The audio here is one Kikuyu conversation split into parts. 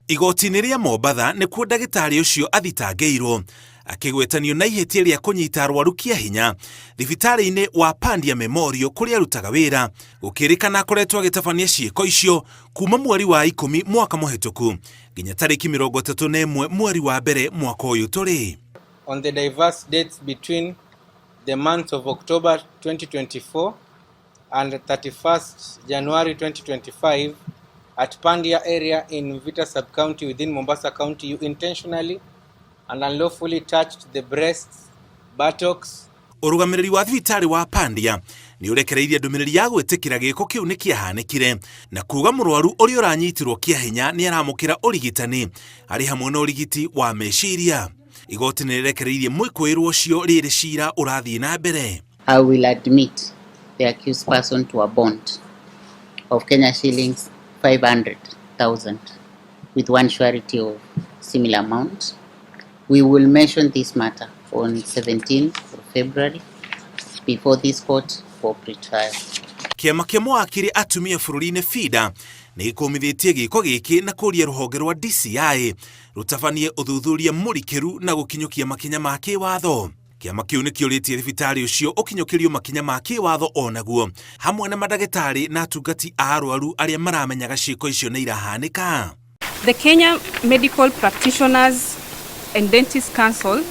Igoti-inĩ rĩa Mombatha nĩkuo ndagĩtarĩ ũcio athitangĩirwo akĩgwetanio na ihĩtia rĩa kũnyita arwaru kĩa hinya thibitarĩ-inĩ wa Pandya Memorial kũrĩa arutaga wĩra. Gũkĩrĩkana akoretwo agĩtabania ciĩko icio kuma mweri wa 10 mwaka mũhĩtũku nginya tarĩki 31 mweri wa mbere mwaka ũyũ tũrĩ. On the diverse dates between the months of October 2024 and 31st January 2025 at Pandya area in Mvita sub-county within Mombasa County, you intentionally and unlawfully touched the breasts, buttocks. Ũrũgamĩrĩri wa thibitarĩ wa Pandya nĩ ũrekereirie ndũmĩrĩri ya gwĩtĩkĩra gĩko kĩu nĩ kĩahanĩkire na kuga mũrwaru ũrĩa ũranyitirwo kĩa hinya nĩ aramũkĩra ũrigitani arĩ hamwe na ũrigiti wa meciria. Igoti nĩ rĩrekereirie mwĩkũĩrwo ũcio rĩrĩ cira ũrathiĩ na mbere. I will admit the accused person to a bond of Kenya shillings 500,000 with one surety of similar amount. We will mention this matter on 17th of February before this court for pre-trial. Kĩama kĩa mawakiri atumia bũrũri-inĩ FIDA nĩ gĩkũmithĩtie gĩko gĩkĩ na kũria rũhonge rwa DCI rũtabanie ũthuthuria mũrikĩru na gũkinyũkia makinya ma kĩwatho. Kĩama kĩu nĩ kĩũrĩtie thibitarĩ ũcio ũkinyũkĩrio makinya ma kĩwatho onaguo hamwe na mandagĩtarĩ na atungati a arwaru arĩa maramenyaga ciĩko icio nĩ irahanĩka. The Kenya Medical Practitioners and Dentists Council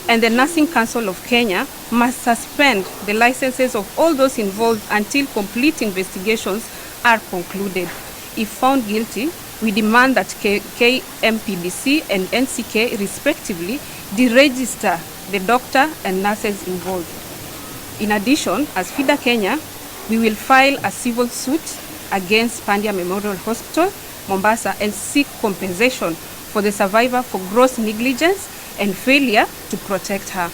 and the Nursing Council of Kenya must suspend the licenses of all those involved until complete investigations are concluded. If found guilty, we demand that KMPDC and NCK respectively deregister the doctor and nurses involved. In addition, as FIDA Kenya, we will file a civil suit against Pandya Memorial Hospital, Mombasa, and seek compensation for the survivor for gross negligence and failure to protect her.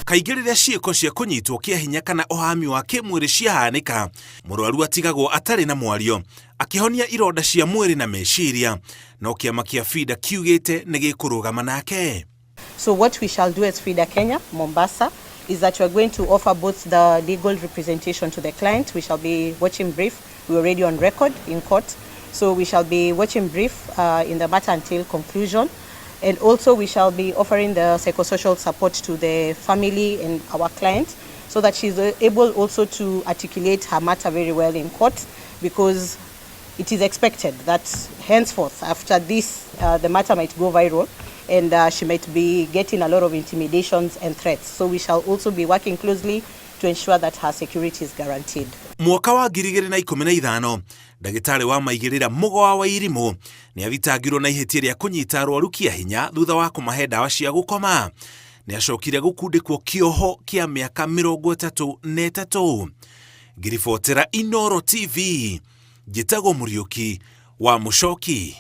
Kaingĩ rĩrĩa ciĩko cia kũnyitwo kĩa hinya kana ũhami wa kĩmwĩrĩ ciahanĩka, mũrwaru atigagwo atarĩ na mwario akĩhonia ironda cia mwĩrĩ na meciria, no kĩama kĩa FIDA kiugĩte nĩ gĩkũrũgama nake. So what we shall do as FIDA Kenya, Mombasa, is that we are going to offer both the legal representation to the client. We shall be watching brief. We're already on record in court. So we shall be watching brief in the matter until conclusion. And also we shall be offering the psychosocial support to the family and our client so that she's able also to articulate her matter very well in court, because it is expected that henceforth, after this, the matter might go viral and she might be getting a lot of intimidations and threats. So we shall also be working closely to ensure that her security is guaranteed. Mwaka wa 2015 ndagĩtarĩ wa maigĩrĩra Mũgo wa Irimũ nĩ athitangirwo na ihĩtia rĩa kũnyita arwaru kĩa hinya thutha wa kũmahe ndawa cia gũkoma. Nĩ acokire gũkundĩkwo kĩoho kĩa mĩaka 33. Ngiribotera Inoro TV, njĩtagwo Mũriũki wa Mũcoki.